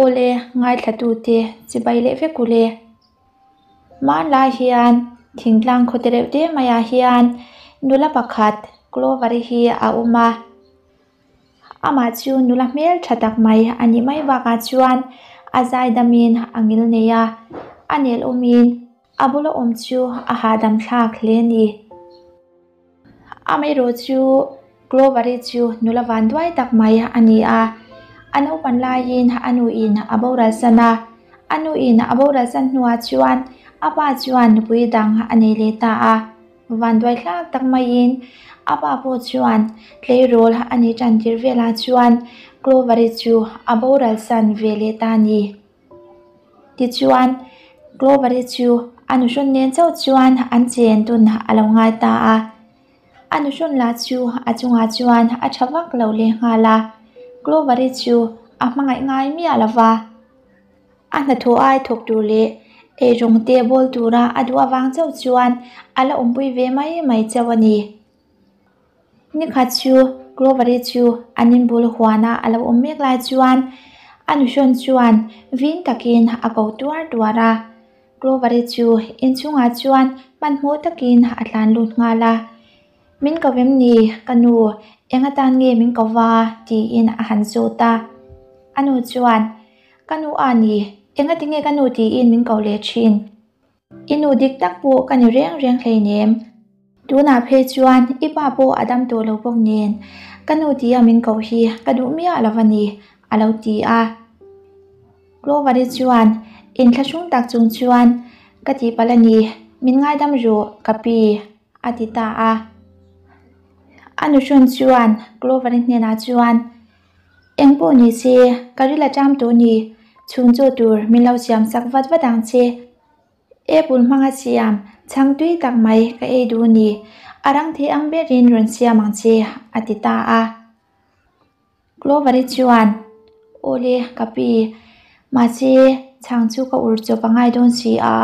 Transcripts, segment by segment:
Awle, ngaithlatute chibai leh vek ule. Hmanlai hian thingtlang khaw te reuh te maiah hian nula pakhat Clover-i hi a awm a. Amah chu nula hmel tha tak mai a nih mai bakah chuan a zaidamin a ngil nei a, a nelh awmin a bula awm chu a hahdam thlak hle a ni. Amaherawh chu Clover-i chu nula van duai tak mai a ni a, a naupan laiin a nuin a boral san a, a nuin a boral san hnuah chuan a pa chuan nupui dang a nei leh ta a, van duai hlak tak maiin a pa pawh chuan tleirawl a nih tan tir velah chuan Clover-i chu a boral san ve leh ta a ni. Tichuan, Clover-i chu a nuhrawn nen chauh chuan an chen dun a lo ngai ta a. A nuhrawn lah chu a chungah chuan a tha vak lo leh nghal a. Clover-i chu a hmangaih ngai miah lo va. A hnathawh ai thawk tur leh eirawng te bawl tura a duh avang chauh chuan a la awmpui ve mai mai chauh a ni. Nikhat chu Clover-i chu an inbul huana a lo awm mek lai chuan a nuhrawn chuan vin takin a ko tuar tuar a. Clover-i chu inchhungah chuan hmanhmawh takin a tlan lut nghal a. Min ko em ni ka nu, eng atan nge min ko va? tiin a han zawt a. A nu chuan, Ka nu a ni, engati nge ka nu tiin min ko leh thin? I nu dik tak pawh ka ni reng reng hleinem. Tunah phei chuan i pa pawh a dam tawh lo bawk nen, ka nu tia min koh hi ka duh miah lo a ni, a lo ti a. Clover-i chuan inthlahrung tak chung chuan, Ka tihpalh a ni, min ngaidam rawh, ka pi, a ti ta a. A nuhrawn chuan Clover-i hnenah chuan, Eng pawh ni se, ka ril a ṭam tawh ni, chhung chaw tur min lo siam sak vat vat ang che. Apple hmanga siam chhang tui tak mai ka ei duh ni, a rang thei ang berin rawn siam ang che, a ti ta a. Clover-i chuan, Awle, ka pi, mahse chhang chu ka ur chawp a ngai dawn si a,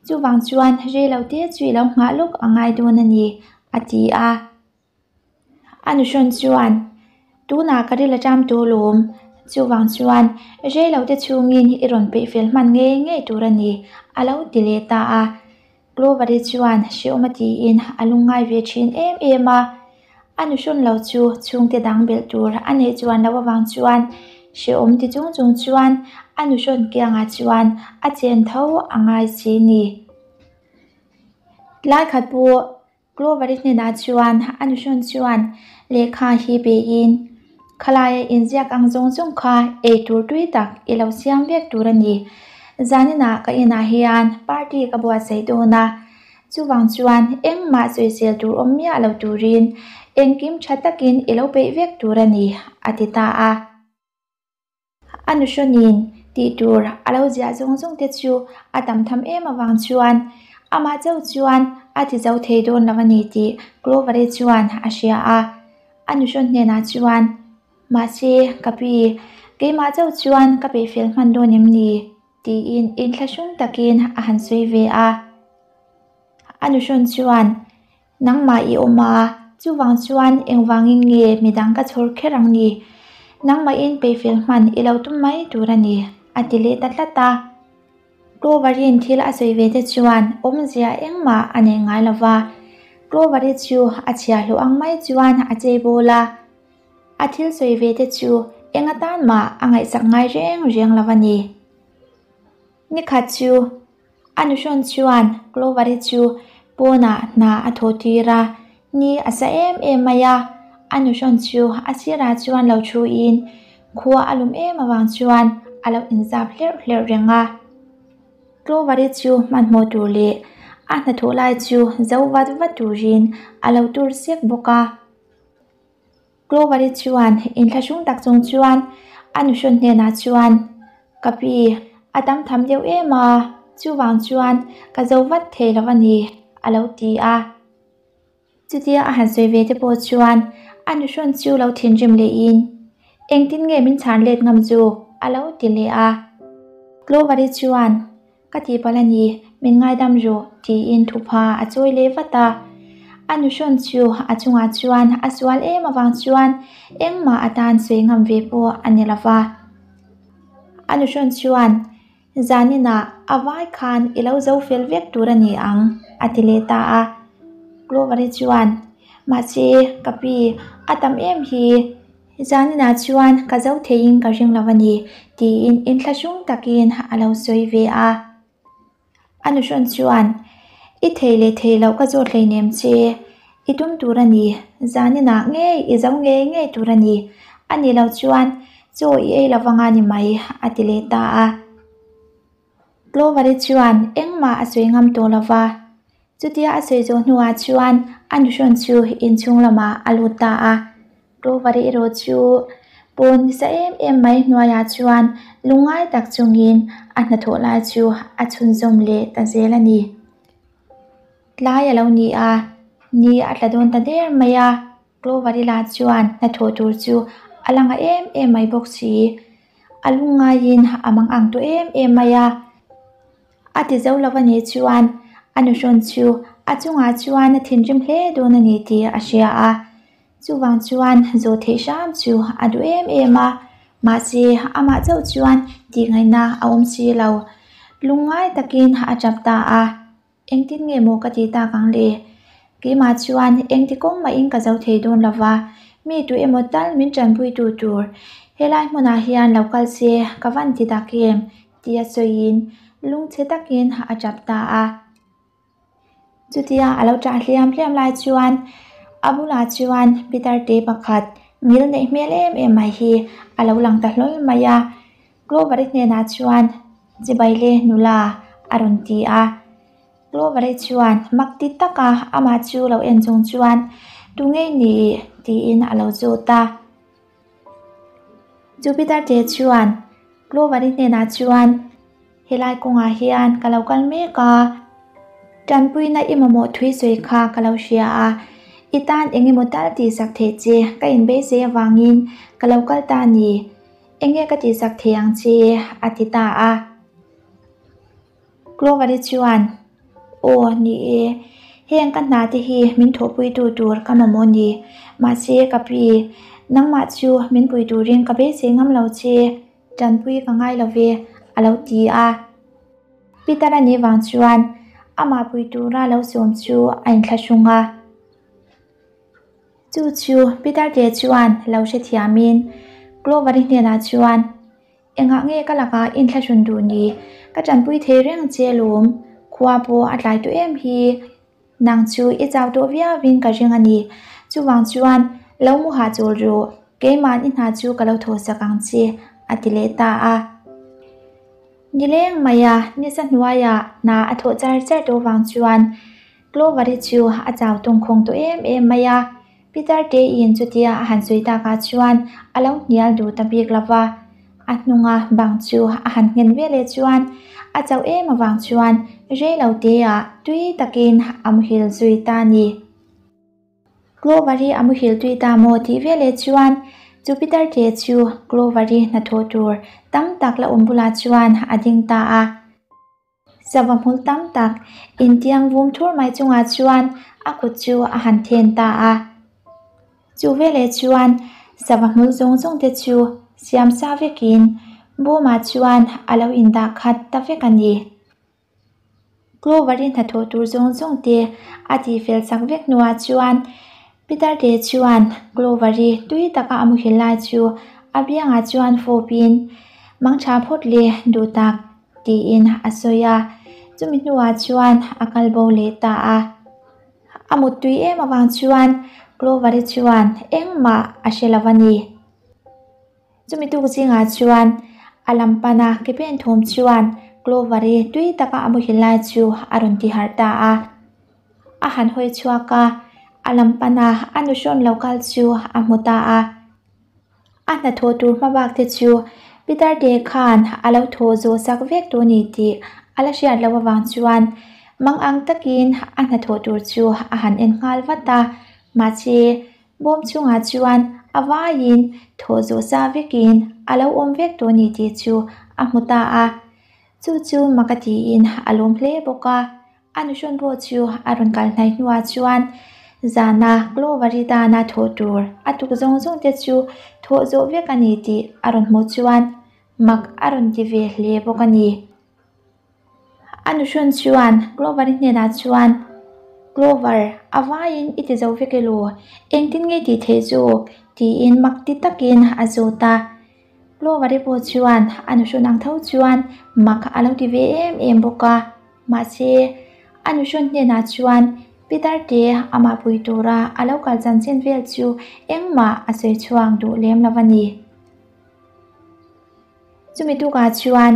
chuvang chuan rei lo te chu i lo nghah lawk a ngai dawn a ni, a ti a. A nuhrawn chuan, Tunah ka ril a ṭam tawh lawm, chuvang chuan rei lo te chhungin i rawn peih fel hman ngei ngei tur a ni, a lo ti leh ta a. Clover-i chuan hrehawm a tiin a lungngai ve ṭhin em em a. A nuhrawn lo chu chhungte dang belh tur a neih chuan loh avang chuan hrehawm ti chung chung chuan a nuhrawn kiangah chuan a chen tho a ngai si ni. Tlai khat pawh Clover-i hnenah chuan a nuhrawn chuan lehkha hi beiin, Khalaia inziak ang zawng zawng kha ei tur tui tak i lo siam vek tur a ni. Zaninah ka inah hian party ka buatsaih dawn a, chuvang chuan engmah sawisel tur awm miah lo turin engkim tha takin i lo peih vek tur a ni, a ti ta a. A nuhrawnin tih tur a lo ziah zawng zawng te chu a tam tham em avang chuan amah chauh chuan a ti zo thei dawn lo a ni tih Clover-i chuan a hria a. A nuhrawn hnenah chuan, Mahse, ka pi, keimah chauh chuan ka peihfel hman dawn em ni? tiin inthlahrung takin a han sawi ve a. A nuhrawn chuan, Nangmah i awm a, chuvang chuan engvangin nge midang ka chhawr kher ang ni? Nangmahin peihfel hman i lo tum mai tur a ni, a ti leh ta tlat a. Clover-in thil a sawi ve te chuan awmzia engmah a nei ngai lo va. Clover-i chu a chhiahhlawh ang mai chuan a chei bawl a. A thil sawi ve te chu eng atan mah a ngaihsak ngai reng reng lo a ni. Nikhat chu A nuhrawn chuan Clover-i chu pawnah hna a thawh tir a, ni a sa em em mai a. A nuhrawn chu a sirah chuan lo thuin khua a lum em avang chuan a lo inzap hlerh hlerh reng a. Clover-i chu hmanhmawh tur leh a hnathawh lai chu zo vat vat turin a lo tur sek bawk a. Clover-i chuan inthlahrung tak chung chuan a nuhrawn hnenah chuan, Ka pi, a tam tham deuh em a, chuvang chuan ka zo vat thei lo a ni, a lo ti a. Chutia a han sawi ve te pawh chuan a nuhrawn chu lo thinrim lehin, Engtin nge min chhan let ngam chu? a lo ti leh a. Clover-i chuan, Ka tihpalh a ni, min ngaidam rawh, tiin thupha a chawi leh vat a. A nuhrawn chu a chungah chuan a sual em avang chuan engmah atan sawi ngam ve pawh a ni lo va. A nuhrawn chuan, Zaninah a vai khan i lo zo fel vek tur a ni ang, a ti leh ta a. Clover-i chuan, Mahse, ka pi, a tam em hi. Zaninah chuan ka zo theiin ka ring lo a ni, tiin inthlahrung takin a lo sawi ve a. A nuhrawn chuan, I thei leh thei loh ka zawt hleinem che, i tum tur a ni, zaninah ngei i zo ngei ngei tur a ni, a nih loh chuan chaw i ei lo vanga ni mai, a ti leh ta a. Clover-i chuan engmah a sawi ngam tawh lo va, chutia a sawi zawh hnuah chuan a nuhrawn chu inchhung lamah a lut ta a. Clover-i erawh chu pawn nisa em em mai hnuaiah chuan lungngai tak chungin a hnathawh lai chu a chhunzawm leh ta zel a ni. Tlai a lo ni a, ni a tla dawn ta der mai a, Clover-i lah chuan hnathawh tur chu a la ngah em em mai bawk si. A lungngaiin a mang ang tawh em em mai a. A ti zo lo a nih chuan a nuhrawn chu a chungah chuan a thinrim hle dawn a ni tih a hria a. Chuvang chuan zawh theih hram chu a duh em em a, mahse amah chauh chuan tih ngaihna a awm si lo. Lungngai takin a tap ta a, Engtin nge maw ka tih tak ang le? Keimah chuan engti kawng mahin ka zo thei dawn lo va, mi tu emaw tal min tanpui tu tur helai hmunah hian lo kal se ka van ti tak em? tia sawiin lungchhe takin a tap ta a. Chutia a lo ṭah hliam hliam lai chuan a bulah chuan Peter te pakhat ngil neih hmel em em mai hi a lo lang ta hlawl mai a. Clover-i hnenah chuan Chibai le nula a rawn ti a. Clover-i chuan mak ti taka amah chu lo en chung chuan Tu ngei ni tiin a lo zawt a. Jupiter te chuan Clover-i hnenah chuan Helai kawngah hian ka lo kal mek a, tanpuina i mamawh thui sawi kha ka lo hria a, i tan eng emaw tal tihsak theih che ka inbeisei avangin ka lo kal ta a ni, enge ka tihsak thei ang che a ti ta a. Clover-i chuan, Aw, ni e, heng ka hna te hi min thawhpuitu tur ka mamawh ni, mahse ka pi, nangmah chu min pui turin ka beisei ngam lo che. Tanpui ka ngai lo ve, a lo ti a. Peter a nih vang chuan amah pui tura lo sawm chu a inthlahrung a. Chu chu Peter te chuan lo hrethiamin Clover-i hnenah chuan, Engah nge ka lakah inthlahrun duh ni? Ka tanpui thei reng che lawm, khua pawh a tlai tawh em hi. Nang chu i chau tawh viauin ka ring a ni. Chuvang chuan lo mu hah chawl rawh, keimahni hna chu ka lo thaw sak ang che, a ti leh ta a. Nileng maia nisa hnuaia hna a thawh char char tawh vang chuan Clover-i chu a chau tawngkhawng tawh em em mai a. Peter teiin chutia a han sawi takah chuan a lo hnial duh ta bik lo va, a hnunga bang chu a han nghen ve leh chuan a chauh em avang chuan rei lo teah tui takin a muhil zui ta a ni. Clover-i a muhil tui ta maw tih ve leh chuan chu Peter te chu Clover-i hnathawh tur tam tak la awm bulah chuan a ding ta a. Sava hmul tam tak intiang vum thur mai chungah chuan a kut chu a han then ta a. Chu veleh chuan sava hmul zawng zawng te chu siam sa vekin bawmah chuan a lo indah khat ta vek a ni. Clover-i hnathawh tur zawng zawng te a tihfel chak vek hnuah chuan Peter te chuan Clover-i tui taka a muhil lai chu a biangah chuan fawpin mangtha phawt le duh tak tiin a sawi a, chumi hnuah chuan a kal bo leh ta a. A muttui em avang chuan Clover-i chuan engmah a hre lo a ni. Chumi tuk zingah chuan a lam pana ke pen thawm chuan Clover-i tui taka a muhil lai chu a rawn ti harh ta a. A han hawi chhuak a, a lam pana a nuhrawn lo kal chu a hmu ta a. A hnathawh tur hma bak te chu Peter te khan a lo thaw zawh sak vek tawh a ni tih a la hriat loh avang chuan mang ang takin a hnathawh tur chu a han en nghal vat a, mahse bawm chungah chuan a vaiin thaw zawh sa vekin a lo awm vek tawh a ni tih chu a hmu ta a, chu chu mak a tiin a lawm hle bawk a. A nuhrawn pawh chu a rawn kal hnaih hnuah chuan zana Clover-i tana thawh tur a tuk zawng zawng te chu thawh zawh vek a ni tih a rawn hmuh chuan mak a rawn ti ve hle bawk a ni. A nuhrawn chuan Clover-i hnenah chuan, Clover, a vaiin i ti zo vek elaw? Engtin nge tih theih zawk? tiin mak ti takin a zawt a. Clover-i pawh chuan a nuhrawn ang tho chuan mak a lo ti ve em em bawk a. Mahse, a nuhrawn hnenah chuan Peter te amah pui tura a lo kal chanchin vel chu engmah a sawi chhuak duh lem lo a ni. Chumi tukah chuan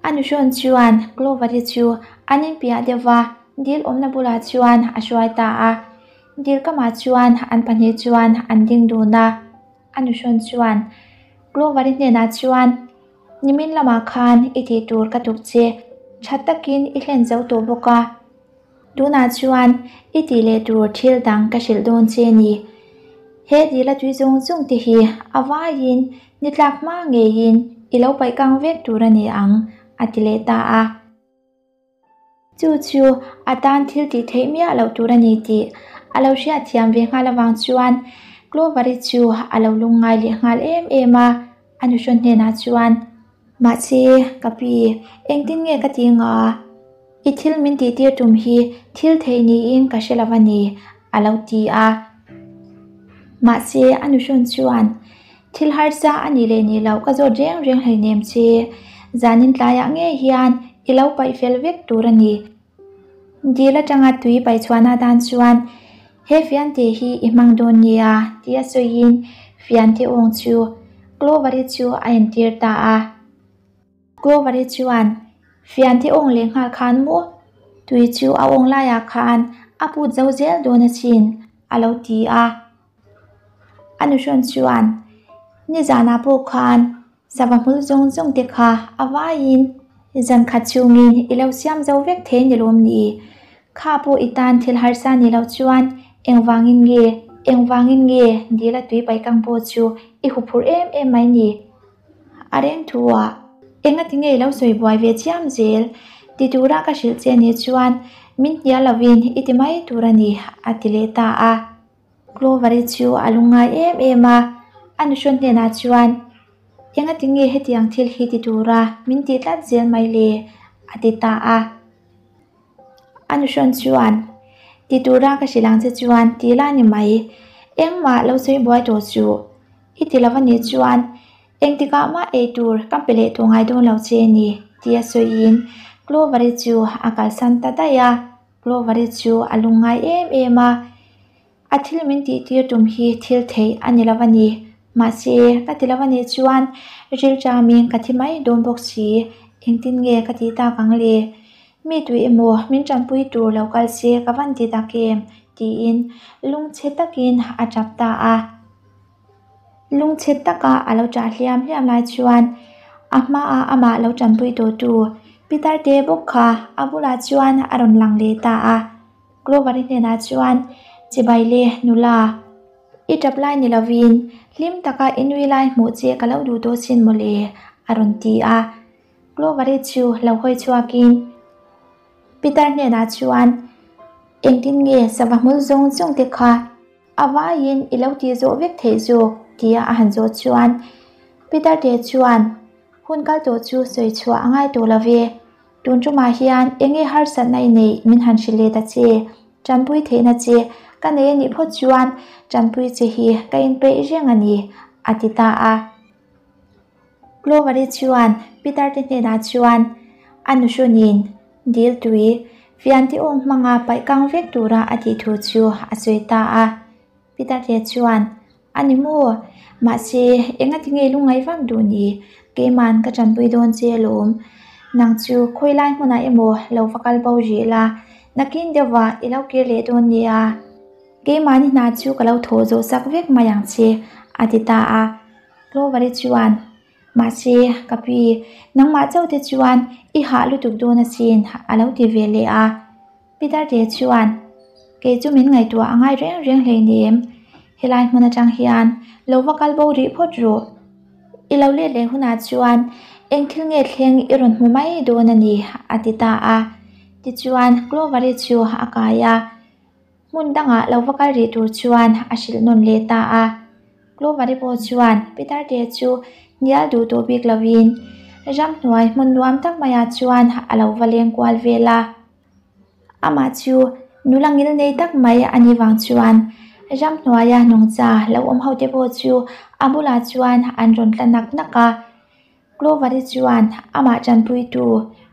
a nuhrawn chuan Clover-i chu an inpiah deuh va, dil awmna bulah chuan a hruai ta a. Dil kamah chuan an pahnih chuan an ding dun a. A nuhrawn chuan Clover-i hnenah chuan, Nimin lamah khan i tih tur ka tuk che, tha takin i hlen zo tawh bawk a. Tunah chuan i tih leh tur thil dang ka hrilh dawn che ni. He dila tui zawng zawng te hi a vaiin ni tlak hma ngeiin i lo paih kang vek tur a ni ang, a ti leh ta a. Chu chu a tan thil tih theih miah loh tur a ni tih a lo hriatthiam ve nghal avang chuan Clover-i chu a lo lungngai leh nghal em em a, a nuhrawn hnenah chuan, Mahse, ka pi, engtin nge ka ti nga? I thil min tihtir tum hi thil theih niin ka hre lo a ni, a lo ti a. Mahse, a nuhrawn chuan, Thil harsa a nih leh nih loh ka zawt reng reng hleinem che. Zanin tlaiah ngei hian i lo paih fel vek tur a ni. Dil atanga tui paih chhuahna atan chuan he fiante hi i hmang dawn nia tia sawiin fiante awng chu Clover-i chu a entir ta a. Clover-i chuan fiante awng leh nghal khan maw tui chu a awng laiah khan a put zo zel dawn asin a lo ti a. A nuhrawn chuan nizanah pawh khan sava hmul zawng zawng te kha a vaiin zan khat chungin i lo siam zo vek thei ni lawm ni? Kha pawh i tan thil harsa ni lo chuan engvangin nge engvangin nge dila tui paihkang pawh chu i huphurh em em mai ni? A reng thu a, engati nge i lo sawi buai ve chiam zel? Ti tura ka hrilh che ni chuan min hnial lovin i ti mai tur a ni, a ti leh ta a. Clover-i chu a lungngai em em a, a nuhrawn hnenah chuan, Engati nge hetiang thil hi ti tura min tih tlat zel mai le? a ti ta a. A nuhrawn chuan, Ti tura ka hrilh ang che chuan ti la ni mai, engmah lo sawi buai tawh suh. I ti lo a nih chuan engtikah mah ei tur ka pe leh tawh ngai dawn lo che ni, tia sawiin Clover-i chu a kalsan ta daih a. Clover-i chu a lungngai em em a, a thil min tih tir tum hi thil theih a ni lo a ni. Mahse, ka ti lo a nih chuan rilṭamin ka thi mai dawn bawk si, engtin nge ka tih tak ang le? Mi tui emaw min ṭanpui tur lo kal se ka van ti tak em? tiin lungchhe takin a ṭap ta a. Lungchhe taka a lo ṭah hliam hliam lai chuan a hmaah amah lo ṭanpui tawhtu Pitar te bawk kha a bulah chuan a rawn lang leh ta a. Clover-i hnenah chuan, Chibai le, nula. I ṭap lai ni lovin hlim taka i nui lai hmuh che ka lo duh tawh sin mawle, a rawn ti a. Clover-i chu lo hawi chhuakin Pitar hnenah chuan, Engtin nge sava hmul zawng zawng te kha A vaiin i lo tih zawh vek theih zawk tia a han zawh chuan Peter te chuan hun kal tawh chu sawi chhuah a ngai tawh lo ve. Tun tumah hian eng nge harsatna i neih min han hrilh leh ta che, tanpui theihna che ka nei a nih phawt chuan tanpui che hi ka inpeih reng a ni, a ti ta a. Clover-i chuan Peter te hnenah chuan a nuhrunin dil tui fiante awng hmanga paih kang vek tura a tih thu chu a sawi ta a. Peter te chuan, A ni maw? Mahse, engati nge lungngaih vak duh ni? Keiman ka tanpui dawn che alawm. Nang chu khawi lai hmunah emaw lo va kal bo rih la, nakin deuhvah i lo kir leh dawn nia. Keimahni hna chu ka lo thawh zawh sak vek mai ang che, a ti ta a. Clover-i chuan, Mahse, ka pi, nangmah chauh te chuan i hah lutuk dawn asin, a lo ti ve leh a. Peter te chuan, Kei chu min ngaihtuah a ngai reng reng hleinem, helai hmun atang hian lo va kal bo rih phawt rawh. I lo let leh hunah chuan eng thil nge thleng i rawn hmu mai dawn a ni, a ti ta a. Tichuan, Clover-i chu a kai a. Hmun dangah lo va kal rih tur chuan a hrilh nawn leh ta a. Clover-i pawh chuan Peter te chu hnial duh tawh bik lovin ramhnuai hmun nuam tak maiah chuan a lo va leng kual vel a. Amah chu nula ngil nei tak mai a nih vang chuan ramhnuaia nungcha lo awm ho te pawh chu a bulah chuan an rawn tla nak nak a. Clover-i chuan amah tanpuitu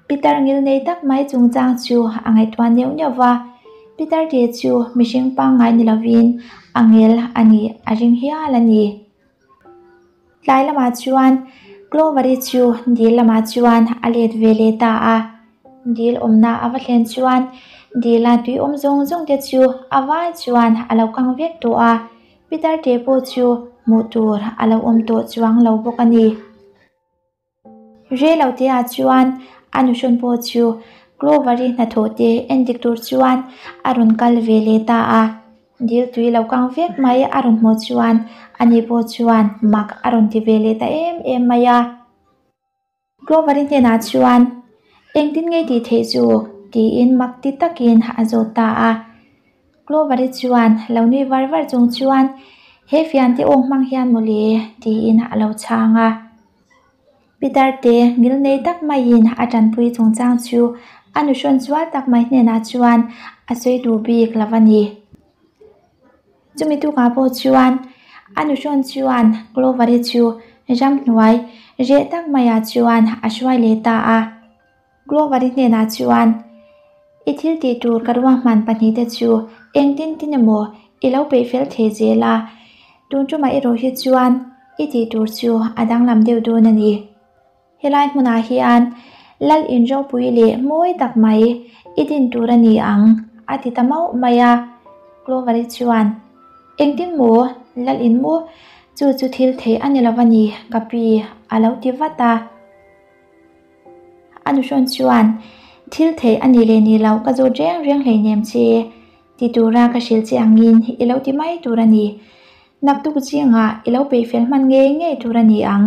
Peter ngil nei tak mai chungchang chu a ngaihtuah neuh neuh va, Peter te chu mihring pangngai ni lovin a ngel a nih a ring hial a ni. Tlai lamah chuan Clover-i chu dil lamah chuan a let ve leh ta a, dil awmna a va thlen chuan dila tui awm zawng zawng te chu a vai chuan a lo kang vek tawh a. Peter te pawh chu hmuh tur a lo awm tawh chuang lo bawk a ni. Rei lo te ah chuan a nuhrawn pawh chu Clover-i hnathawh te en dik tur chuan a rawn kal ve leh ta a. Dil tui lo kang vek mai a rawn hmuh chuan ani pawh chuan mak a rawn ti ve leh ta em em mai a. Clover-i hnenah chuan, Engtin nge tih theih chu? tiin mak ti takin a zawt ta a. Clover-i chuan lo nui var var chung chuan, He fiante awng hmang hian mawle, tiin a lo chhang a. Peter te ngil nei tak maiin a tanpui chungchang chu a nuhrawn zual tak mai hnenah chuan a sawi duh bik lo a ni. Chumi tukah pawh chuan a nuhrawn chuan Clover-i chu ramhnuai reh tak maiah chuan a hruai leh ta a. Clover-i hnenah chuan, I thil tih tur ka ruahman pahnihte chu engtin tin emaw i lo peih fel thei zel a, tun tumah erawh hi chuan i tih tur chu a danglam deuh dawn a ni. Helai hmunah hian Lal in ropui leh mawi tak mai i din tur a ni ang, a ti ta mauh mai a. Clover-i chuan, Engtin maw Lal in maw? Chu chu thil theih a ni lo a ni, ka pi, a lo ti vat a. A nuhrawn chuan, Thil theih a ni leh ni lo ka zawt reng reng hleinem che, ti tura ka hrilh che angin i lo ti mai tur a ni. Naktuk zingah i lo peih fel hman ngei ngei tur a ni ang.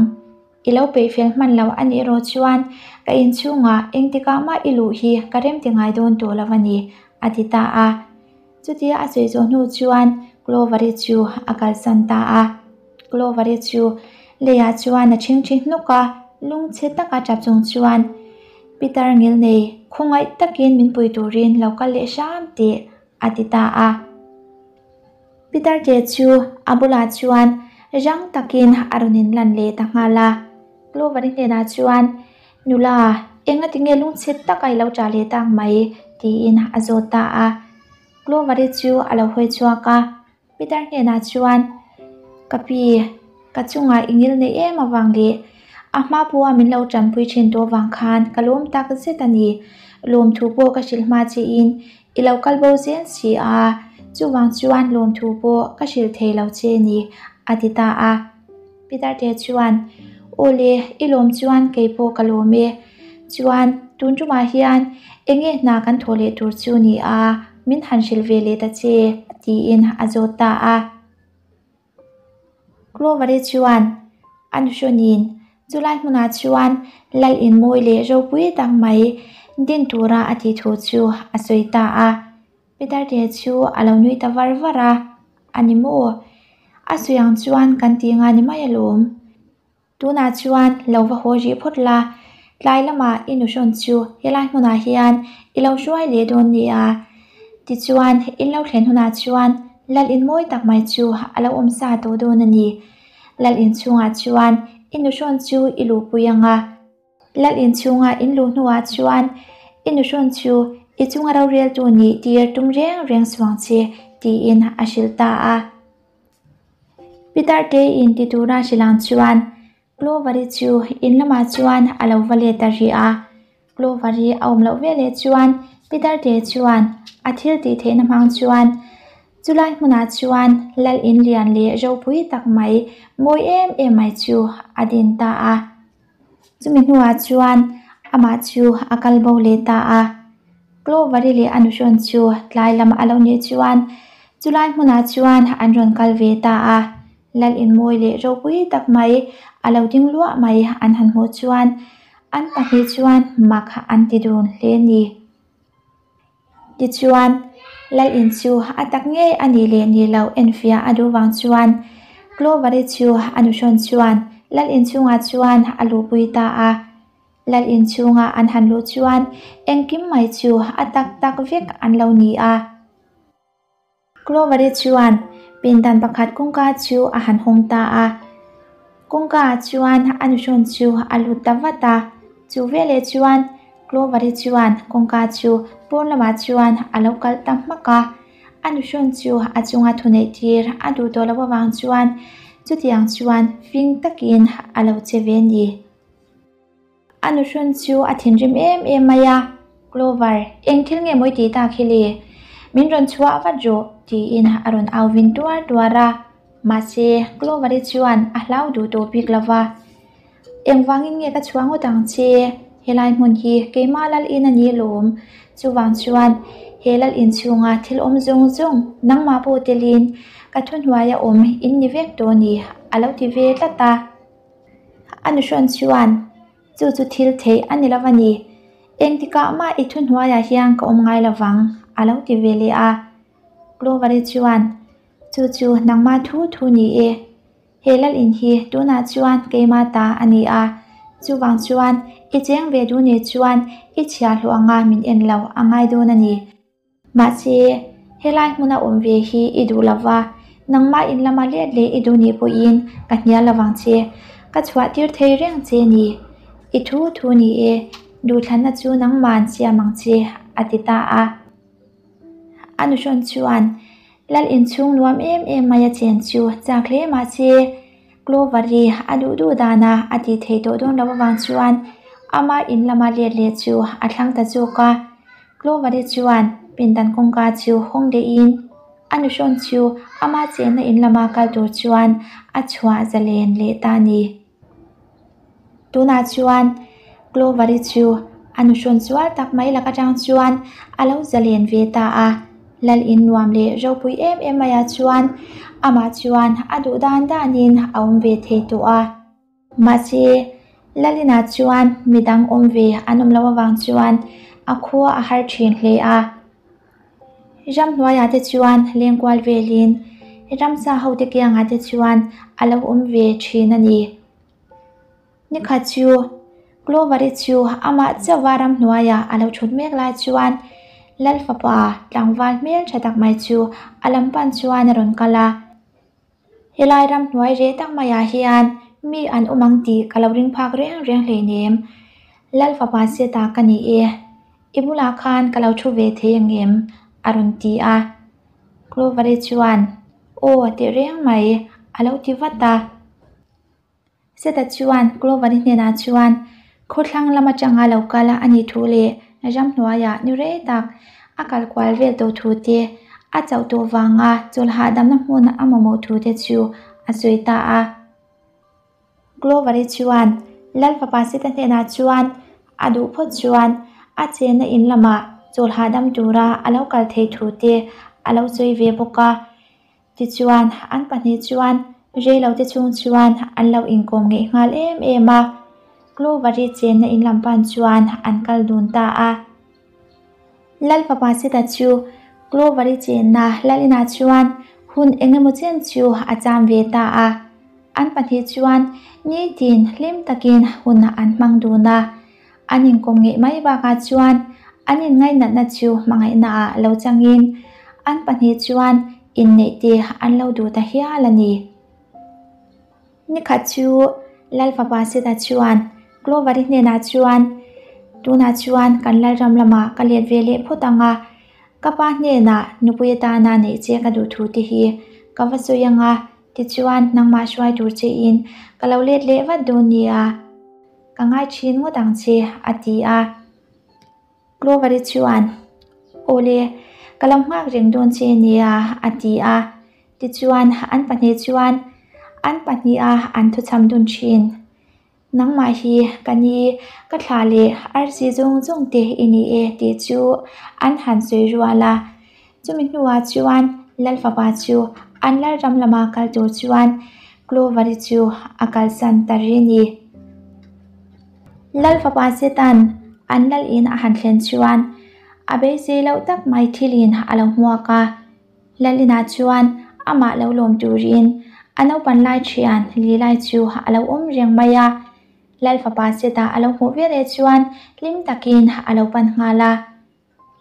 I lo peih fel hman lo a nih erawh chuan ka inchhungah engtikah mah i luh hi ka rem ti ngai dawn tawh lo a ni, a ti ta a. Chutia a sawi zawh hnu chuan Clover-i chu a kalsan ta a. Clover-i chu leiah chuan a ṭhingṭhi hnuk a, lungchhe taka ṭap chung chuan Peter Ngilnei khawngaih takin min pui turin lo kal leh hram tih a ti ta a. Peter te chu a bulah chuan rang takin a rawn inlan leh ta nghal a. Clover-i hnenah chuan, Nula, engati nge lungchhe taka i lo ṭah leh tak mai? tiin a zawt ta a. Clover-i chu a lo hawi chhuak a, Peter hnenah chuan, Ka pi, ka chungah i ngil nei em avang leh a hma pawha min lo tanpui thin tawh avang khan ka lawm tak zet a ni. Lawmthu pawh ka hrilh hma chiin i lo kal bo zel si a, chuvang chuan lawmthu pawh ka hrilh thei lo che ni, a ti ta a. Peter te chuan, Aw le, i lawm chuan kei pawh ka lawm e. Chuan, tun tumah hian eng nge hna kan thawh leh tur chu ni a, min han hrilh ve leh ta che, tiin a zawt ta a. Clover-i chuan a nuhrawnin chulai hmunah chuan lal in mawi leh ropui tak mai din tura a tih thu chu a sawi ta a. Peter te chu a lo nui ta var var a, A ni maw? A sawi ang chuan kan ti nga ni mai alawm. Tunah chuan lo va haw rih phawt la, tlai lamah i nuhrawn chu helai hmunah hian i lo hruai leh dawn nia. Tichuan, in lo thlen hunah chuan lal in mawi tak mai chu a lo awm sa tawh dawn a ni. Lal in chhungah chuan i nuhrawn chu i luhpui ang a. Lal in chhunga in luh hnuah chuan i nuhrawn chu i chunga roreltu nih tir tum reng reng suang che, tiin a hrilh ta a. Peter te in ti tura hrilh ang chuan Clover-i chu in lamah chuan a lo va let ta rih a. Clover-i a awm loh veleh chuan Peter te chuan a thil tih theihna hmang chuan chulai hmunah chuan lal in lian leh ropui tak mai mawi em em mai chu a din ta a. Chumi hnuah chuan amah chu a kal bo leh ta a. Clover-i leh a nuhrawn chu tlai lam a lo nih chuan chulai hmunah chuan an rawn kal ve ta a. Lal inmawi leh ropui tak mai a lo ding luah mai an han hmuh chuan an pahnih chuan mak an ti dun hle a ni. Tichuan, Lal in chu a tak ngei a nih leh nih loh enfiah a duh vang chuan Clover-i chu a nuhrawn chuan Lal inchhungah chuan a luhpui ta a. Lal inchhunga an han luh chuan engkim mai chu a tak tak vek an lo ni a. Clover-i chuan pindan pakhat kawngka chu a han hawng ta a. Kawngka ah chuan a nuhrawn chu a lut ta vat a. Chu veleh chuan Clover-i chuan kawngka chu pawn lamah chuan a lo kalh ta hmak a. A nuhrawn chu a chunga thuneih tir a duh tawh loh avang chuan chutiang chuan fing takin a lo che ve ni. A nuhrawn chu a thinrim em em mai a, Clover, eng thil nge mawi tih tak hi le? Min rawn chhuah vat rawh, tiin a rawn au vin tuar tuar a. Mahse, Clover-i chuan a hlau duh tawh bik lo va. Engvangin nge ka chhuah ngawt ang che? Helai hmun hi keimah lal in a ni alawm. Chuvang chuan he lal inchhunga thil awm zawng zawng nangmah pawh telin ka thuhnuaia awm in ni vek tawh a ni, a lo ti ve tlat a. A nuhrawn chuan, Chu chu thil theih a ni lo a ni. Engtikah mah i thuhnuaiah hian ka awm ngai lo vang, a lo ti ve leh a. Clover-i chuan, Chu chu nangmah thu thu ni e. He lal in hi tunah chuan keimah ta a ni a. Chuvang chuan i cheng ve duh nih chuan i chhiah hlawh anga min en lo a ngai dawn a ni. Mahse, helai hmuna awm ve hi i duh lo va, nangmah in lama let leh i duh nih pawhin ka hnial lo vang che. Ka chhuah tir thei reng che ni. I thu thu ni e, duhthlanna chu nangma'n siam ang che, a ti ta a. A nuhrawn chuan Lal inchhung nuam em em mai a chen chu chak hle mahse, Clover-i a duh duh dana a tih theih tawh dawn loh avang chuan ama in lama let leh chu a thlang ta zawk a. Clover-i chuan pindan kawngka chu hawng lehin a nuhrawn chu ama chenna in lama kal tur chuan a chhuah zalen leh ta a ni. Tunah chuan Clover-i chu a nuhrawn sual tak mai lak atang chuan a lo zalen ve ta a, lal in nuam leh ropui em em maiah chuan amah chuan a duh dan danin a awm ve thei tawh a. Mahse, lal inah chuan midang awm ve an awm loh avang chuan a khua a har thin hle a. Ramhnuaiah te chuan lengkual velin ramsa hote kiangah te chuan a lo awm ve thin a ni. Nikhat chu Clover-i chu amah chauha ramhnuaiah a lo thut mek lai chuan Lalfapa tlangval hmel tha tak mai chu a lam pan chuan a rawn kal a. Helai ramhnuai reh tak maiah hian mi an awm ang tih ka lo ring phak reng reng hleinem. Lalfapa Seta ka ni e. I bulah khan ka lo thu ve thei ang em? a rawn ti a. Clover-i chuan, Aw, teh reng mai, a lo ti vat a. Seta chuan Clover-i hnenah chuan khawthlang lam atanga lo kal a nih thu leh ramhnuaiah ni rei tak a kal kual vel tawh thu te, a chauh tawh vanga chawlh hahdamna hmun a mamawh thu te chu a sawi ta a. Clover-i chuan Lal fapa Seta hnenah chuan a duh phawt chuan a chenna in lamah chawlh hahdam tura a lo kal theih thu te a lo sawi ve bawk a. Tichuan, an pahnih chuan reilote chhung chuan an lo inkawm ngeih nghal em em a, Clover-i chenna in lam pan chuan an kal dun ta a. Lal fapa Sita chu Clover-i chenna lal inah chuan hun eng emaw chen chu a cham ve ta a. An pahnih chuan nitin hlim takin hun an hmang dun a, an inkawm ngeih mai bakah chuan an inngainatna chu hmangaihnaah lo changin an pahnih chuan inneih te an lo duh ta hial a ni. Nikhat chu Lal fapa Sita chuan Clover-i hnenah chuan, Tunah chuan kan Lalram lamah ka let ve leh phawt ang a, ka pa hnenah nupui atana neih che ka duh thu te hi ka va sawi ang a, tichuan nangmah hruai tur chein ka lo let leh vat dawn nia. Ka ngai thin ngawt ang che, a ti a. Clover-i chuan, Awle, ka lo nghak reng dawn che nia, a ti a. Tichuan, an pahnih chuan an pahniha an thuchham dun thin. Nangmah hi ka ni, ka thla leh arsi zawng zawng te i ni e tih chu an han sawi rual a. Chumi hnuah chuan Lal fapa chu an Lalram lama kal tur chuan Clover-i chu a kalsan ta ri a ni. Lal fapa Setan an lal in a han thlen chuan a beisei loh tak mai thilin a lo hmuak a. Lal inah chuan amah lo lawm turin A naupan lai thian Lilai chu a lo awm reng mai a. Lal fapa Seta a lo hmuh veleh chuan hlim takin a lo pan nghal a.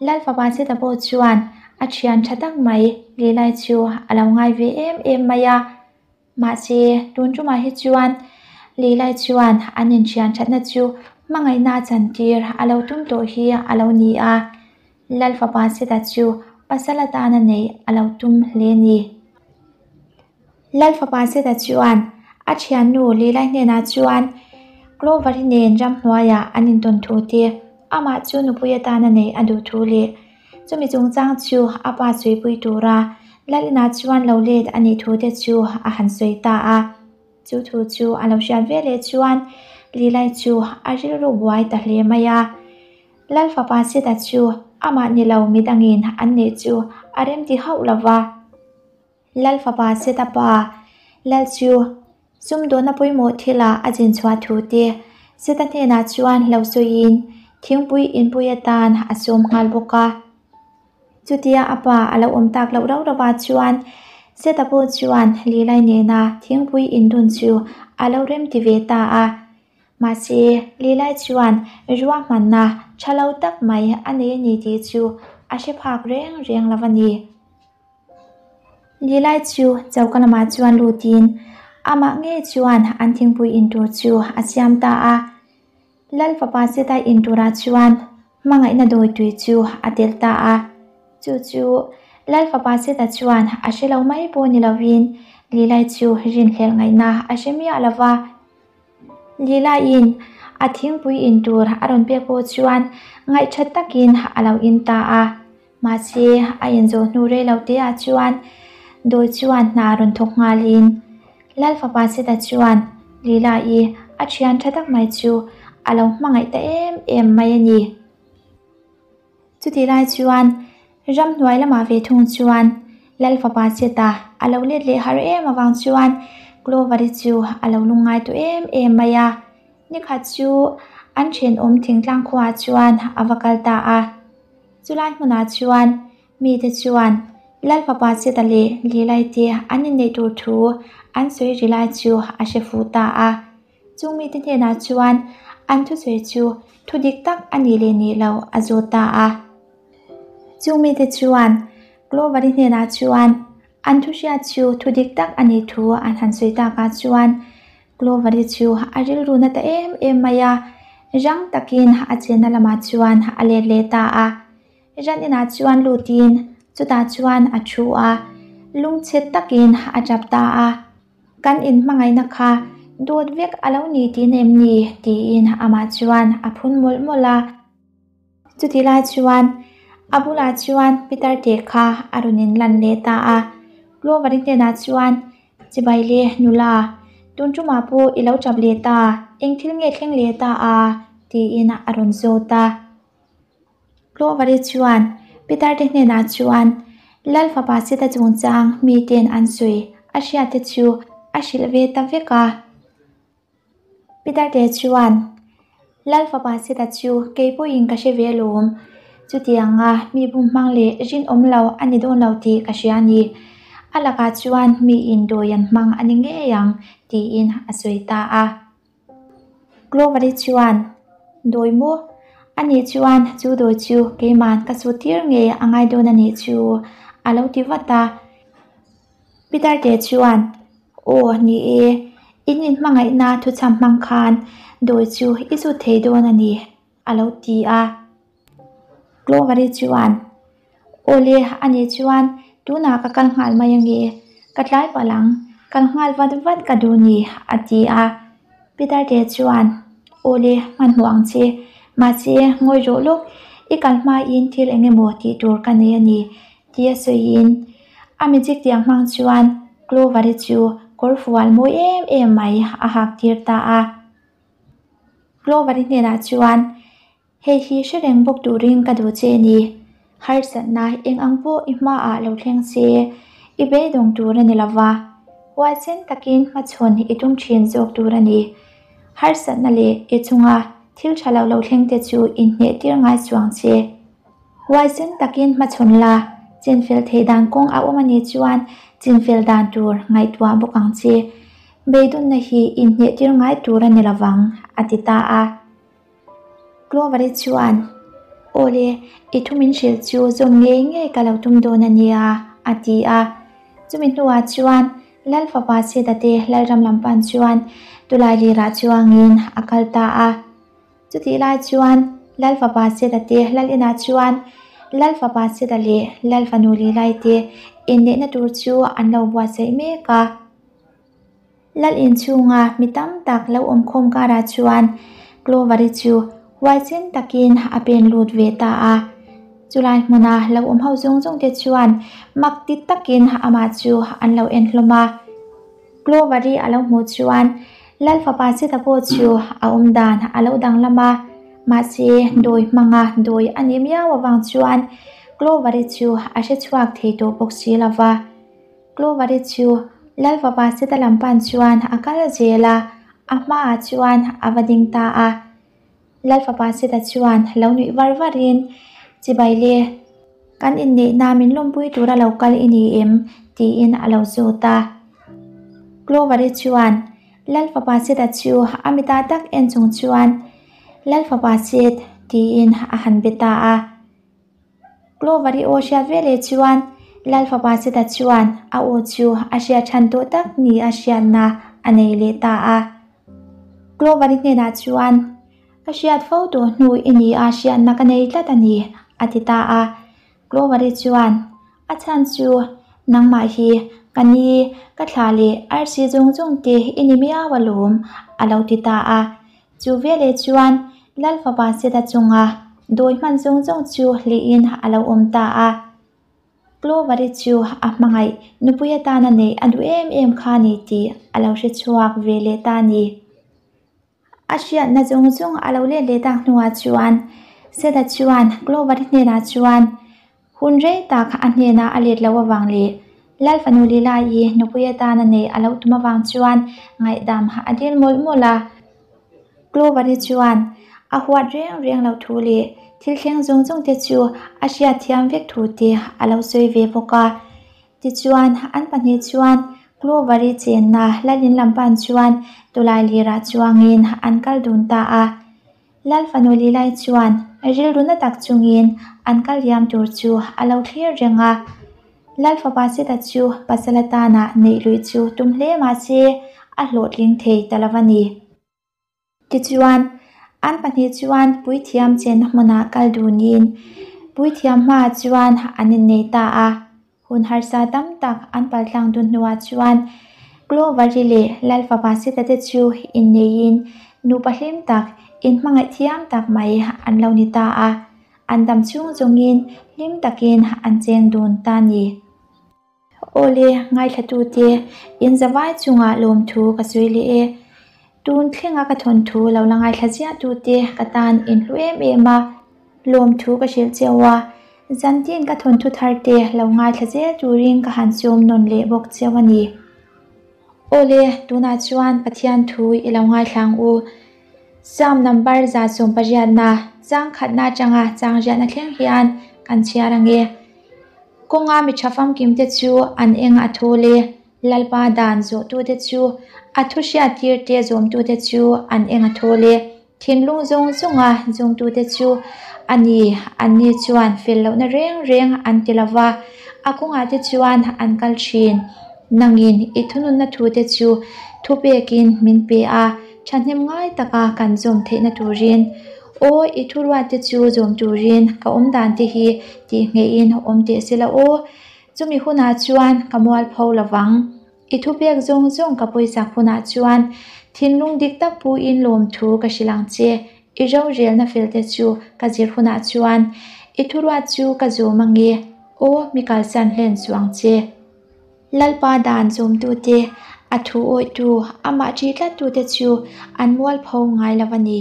Lal fapa Seta pawh chuan a thian tha tak mai Lilai chu a lo ngai ve em em mai a. Mahse, tun tumah hi chuan Lilai chuan an inthian thatna chu hmangaihna chantir a lo tum tawh hi a lo ni a. Lal fapa Seta chu pasal atana neih a lo tum hle ni. Lal fapa Seta chuan a thiannu Lilai hnenah chuan Clover-i nen ramhnuaiah an intawn thu te, amah chu nupui atana neih a duh thu leh chumi chungchang chu a pa sawi-pui tura Lal inah chuan lo let a nih thu te chu a han sawi ta a. Chu thu chu a lo hriat veleh chuan Lilai chu a rilru buai ta hle mai a. Lal fapa Sita chu amah ni lo midangin an neih chu a remti hauh lo va. Lal fapa Sita pa Lal chu sumdawnna pawimawh thilah a zin chhuah thu te Sita hnenah chuan lo sawiin thingpui inpui atan a sawm nghal bawk a. Chutia a pa a lo awm tak loh rauh rauh ah chuan Seta pawh chuan Lilai nena thingpui indun chu a lo remti ve ta a. Mahse, Lilai chuan ruahmanna tha lo tak mai a nei a ni tih chu a hre phak reng reng lo a ni. Lilai chu choka lamah chuan lutin amah ngei chuan an thingpui in tur chu a siam ta a. Lal fapa Seta in turah chuan hmangaihna dawi tui chu a tel ta a. Chu chu Lal fapa Seta chuan a hre lo mai pawh ni lovin Lilai chu rinhlelh ngaihna a hre miah lo va. Lilaiin a thingpui in tur a rawn pek pawh chuan ngaihthat takin a lo in ta a. Mahse, a inzawh hnu rei lo te ah chuan dawi chuan hna rawn thawk nghalin Lal fapa Seta chuan Lila-i a thian tha tak mai chu a lo hmangaih ta em em mai a ni. Chutih lai chuan ramhnuai lamah ve thung chuan Lal fapa Seta a lo let leh har em avang chuan Clover-i chu a lo lungngai tawh em em mai a. Nikhat chu an thenawm thingtlang khuaah chuan a va kal ta a. Chulai hmunah chuan mite chuan Lal fapa Seta leh Lilai te an inneih tur thu an sawi ri lai chu a hre fuh ta a. Chung mite hnenah chuan an thusawi chu thu dik tak a nih leh nih loh a zawt ta a. Chung mite chuan Clover-i hnenah chuan an thu hriat chu thu dik tak a nih thu an han sawi takah chuan Clover-i chu a rilru na ta em em mai a, rang takin a chenna lamah chuan a let leh ta a. Ran inah chuan lutin chutah chuan a thu a, lungchhe takin a tap ta a. Kan inhmangaihna kha dawt vek a lo ni tihna em ni? tiin amah chuan a phun mawlh mawlh a. Chutih lai chuan a bulah chuan Peter teh kha a rawn inlan leh ta a. Clover-i hnenah chuan, Chibai le nula, tun tumah pawh i lo tap leh ta, eng thil nge thleng leh ta a? tiin a rawn zawt a. Clover-i chuan Peter te hnenah chuan Lal fapa Sita chungchang miten an sawi a hriat te chu a hrilh ve ta vek a. Peter te chuan Lal fapa Sita chu kei pawhin ka hre ve alawm, chutianga mi bum hmang leh rinawm lo a ni dawn lo tih ka hria a ni. A lakah chuan miin dawi an hmang a ni ngei ang tiin a sawi ta a. Clover-i chuan, Dawi maw? Anih chuan chu dawi chu keiman ka sut tir ngei a ngai dawn a nih chu a lo ti vat a. Peter te chuan, Aw, ni e, in inhmangaihna thuchham hmang khan dawi chu i zut thei dawn a ni, a lo ti a. Clover-i chuan, Aw le, anih chuan tunah ka kal nghal mai ange, ka tlai palh ang, kal nghal vat vat ka duh ni, a ti a. Peter te chuan, Aw le, hmanhmawh ang che, mahse ngawi rawh lawk, i kal hmain thil eng emaw tih tur ka nei a ni, tia sawiin a magic tiang hmang chuan Clover-i chu kawr fual mawi em em mai a hak tir ta a. Clover-i hnenah chuan, Hei hi hre reng bawk turin ka duh che ni. Harsatna eng ang pawh i hmaah lo thleng se, i beidawng tur a ni lo va, huaisen takin hmachhawn i tum thin zawk tur a ni. Harsatna leh i chunga thil tha lo lo thleng te chu inhneh tir ngai chuang che. Huaisen takin hmachhawn la, Chinfel theih dan kawng a awm a nih chuan chinfel dan tur ngaihtuah bawk ang che. Beidunna hi inhneh tir ngai tur a ni lovang, a ti ta a. Clover-i chuan, Awle, i thu min hrilh chu zawm ngei ngei ka lo tum dawn a nia, a ti a. Chumi hnuah chuan Lal fapa Sita te Lalram lam pan chuan tulai lirah chuangin a kal ta a. Chutih lai chuan Lal fapa Sita te Lal inah chuan Lal fapa Sita leh Lal fanu Lilai te inneihna tur chu an lo buatsaih mek a. Lal inchhunga mi tam tak lo awmkhawm karah chuan Clover-i chu huaisen takin a pen lut ve ta a. Chulai hmuna lo awm ho zawng zawng te chuan mak ti takin amah chu an lo en hlawm a. Clover-i a lo hmuh chuan Lal fapa Sita pawh chu a awm dan a lo danglam a, mahse dawi hmanga dawi a nih miau avang chuan Clover-i chu a hre chhuak thei tawh bawk si lo va. Clover-i chu Lal fapa Sita lam pan chuan a kal zel a, a hmaah chuan a va ding ta a. Lal fapa Sita chuan lo nuih var varin, Chibai le, kan inneihna min lawmpui tura lo kal i ni em? tiin a lo zawt a. Clover-i chuan Lal fapa Sita chu a mitah tak en chung chuan, Lal fapa Sit, tiin a han be ta a. Clover-i aw hriat veleh chuan Lal fapa Sita chuan a aw chu a hriat than tawh tak ni a hriatna a nei leh ta a. Clover-i hnenah chuan, Ka hriat fo tawh hnu i ni a hriatna ka nei tlat a ni, a ti ta a. Clover-i chuan, A chhan chu nangmah hi ka ni, ka thla leh arsi zawng zawng te i ni miau alawm, a lo ti ta a. Chu veleh chuan Lal fapa Seta chunga dawi hman zawng zawng chu hlihin a lo awm ta a. Clover-i chu a hmangaih nupui atana neih a duh em em kha ni tih a lo hre chhuak ve leh ta a ni. A hriatna zawng zawng a lo let leh tak hnuah chuan Seta chuan Clover-i hnenah chuan Hun rei tak a hnenah a let loh avang leh Lal fanu Lila-i nupui atana neih a lo tum avang chuan ngaihdam a dil mawlh mawlh a. Clover-i chuan a huat reng reng loh thu leh thil thleng zawng zawng te chu a hriatthiam vek thu te a lo sawi ve bawk a. Tichuan, an pahnih chuan Clover-i chenna Lalin lam pan chuan tawlai lirah chuangin an kal dun ta a. Lal fanu Lilai chuan rilru na tak chungin an kal liam tur chu a lo thlir reng a. Lal fapa Sita chu pasal atana neih luih chu tum hle mah se a hlawhtling thei ta lo a ni. Tichuan, an pahnih chuan puithiam chenna hmunah kal dunin puithiam hmaah chuan an innei ta a. Hun harsa tam tak an paltlang dun hnuah chuan Clover-i leh Lal fapa Sita te chu inneiin nupa hlim tak, inhmangaih thiam tak mai an lo ni ta a. An dam chhung zawngin hlim takin an cheng dun ta ni. Awle, ngaithlatute, in zavai chungah lawmthu ka sawi leh e. Tun thlenga ka thawnthu lo la ngaithla ziahtute ka tan in hlu em em a, lawmthu ka hrilh cheu a, zantin ka thawnthu tharte lo ngaithla zel turin ka han chawm nawn leh bawk cheu a ni. Awle, tunah chuan Pathian thu i lo ngaithla ang u. Psalm number 118na chang khatna atanga chang riahna thleng hian kan chhiar ang e. Kawnga mi tha famkimte chu an eng a thawl e. Lalpa dan zawhtute chu a thu hriattirte zawmtute chu an eng a thawl e. Thinlung zawng zawnga zawngtute chu a ni, anni chuan fel lohna reng reng an ti lo va, a kawngah te chuan an kal thin. Nangin i thununna thute chu thupekin min pe a, thahnem ngai taka kan zawm theihna turin. Aw, i thuruatte chu zawm turin ka awmdan te hi tihngeihin awm teh se la aw. Chumi hunah chuan ka mualpho lo vang. I thupek zawng zawng ka pawisak hunah chuan thinlung dik tak puin lawmthu ka hrilh ang che. I rorelna felte chu ka zir hunah chuan i thuruat chu ka zawm ange. Aw, mi kalsan hlen suh ang che. Lalpa dan zawmtute, a thu awihtu, amah ṭih tlattute chu an mualpho ngai lo a ni.